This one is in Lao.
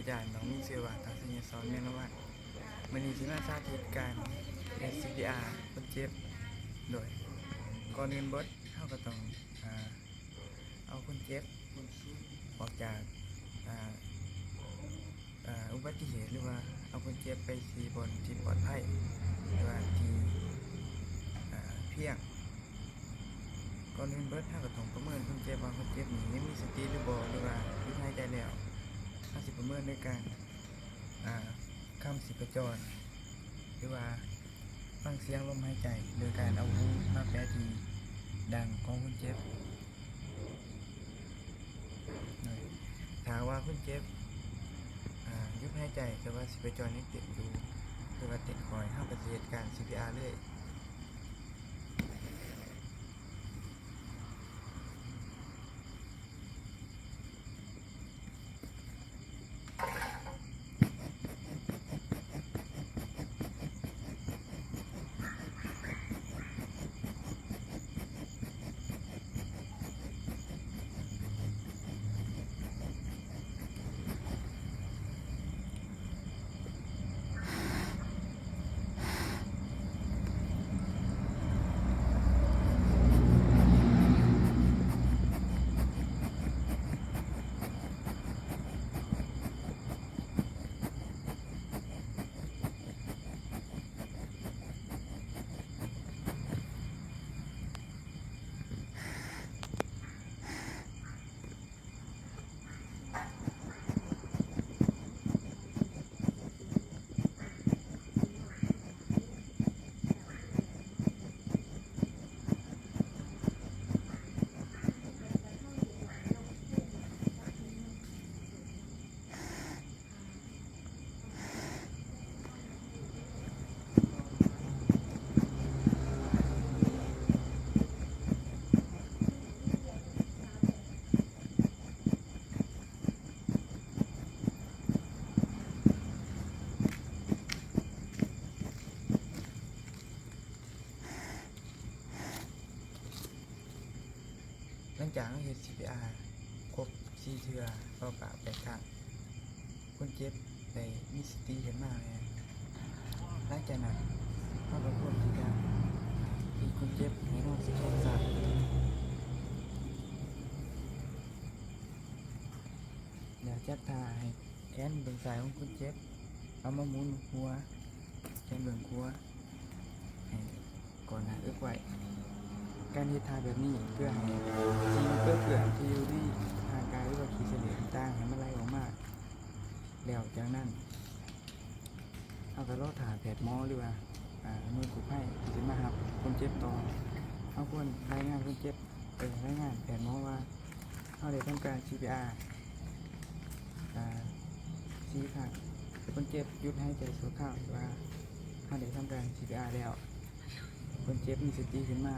ອາຈານນ້ອງມີຊື່ວ່າ ທັດໄຊຍະສອນ ແມງນະວັນ. ມື້ນີ້ຊິມາສາທິດການເຮັດ ຊີພີອາ ຄົນເຈັບ. ໂດຍ ກ່ອນອື່ນເບິດ ເຮົາກໍຕ້ອງ ອາ ເອົາຄົນເຈັບອອກຈາກ ອາ ອາ ອຸບັດຕິເຫດ ຫຼືວ່າເອົາຄົນເຈັບໄປທີ່ບ່ອນທີ່ປອດໄພ ຫຼືວ່າທີ່ ອາ ພຽງ. ກ່ອນອື່ນເບິດ ເຮົາກໍຕ້ອງປະເມີນຄົນເຈັບວ່າ ຄົນເຈັບນີ້ຍັງມີສະຕິຫຼືບໍ່ ຫຼືວ່າຢຸດຫາຍໃຈແລ້ວ. ເຮົາຊິປະເມີນໂດຍການ ອາ ຄຳຊີບພະຈອນ ຫຼືວ່າຟັງສຽງລົມຫາຍໃຈ ໂດຍການເອົາຫູມາແປະທີ່ດັງຂອງຄົນເຈັບ. ຖ້າວ່າຄົນເຈັບ ອາ ຢຸດຫາຍໃຈ ແຕ່ວ່າຊີບພະຈອນຍັງເຕັ້ນຢູ່ ຫຼືວ່າເຕັ້ນຄ່ອຍ ເຮົາກໍຊິເຮັດການ ຊີພີອາ ເລີຍ. ຫຼັງຈາກເຮົາເຮັດ ຊີພີອາ ຄົບສີ່ເທື່ອ ເປົ່າປາກແປດຄັ້ງ ຄົນເຈັບໄດ້ມີສະຕິຂຶ້ນມາແລ້ວ. ຫຼັງຈາກນັ້ນ ເຮົາກໍຄວນທີ່ຈະຕິດຄົນເຈັບໃຫ້ນອນສະເກັດຊາ ແລ້ວຈັດທ່າໃຫ້ແຂນເບື້ອງຊ້າຍຂອງຄົນເຈັບ ເອົາມາໝູນຫົວແຂນເບື້ອງຂວາ ໃຫ້ ກ່ອນໜ້າເອິກໄວ້. ການເຮັດທ່າແບບນີ້ເພື່ອໃຫ້ສິ່ງເປິເປື້ອນທີ່ຢູ່ໃນຮ່າງກາຍ ຫຼືວ່າຂີ້ສະເຫຼດຕ່າງໆ ໃຫ້ມັນໄຫຼອອກມາ. ແລ້ວຈາກນັ້ນ ເຮົາກໍລໍຖ້າແພດໝໍ ຫຼືວ່າ ອາ ໜ່ວຍກູ້ໄພທີ່ຈະມາຮັບຄົນເຈັບຕໍ່. ເຮົາຄວນລາຍງານຄົນເຈັບ ເອີ ລາຍງານແພດໝໍວ່າ ເຮົາໄດ້ທຳການ ຊີພີອາ ອາ ສີ່ຄັ້ງ. ຄົນເຈັບຢຸດຫາຍໃຈຊົ່ວຄາວ ຫຼືວ່າເຮົາໄດ້ທຳການ ຊີພີອາ ແລ້ວ. ຄົນເຈັບມີສະຕິຂຶ້ນມາ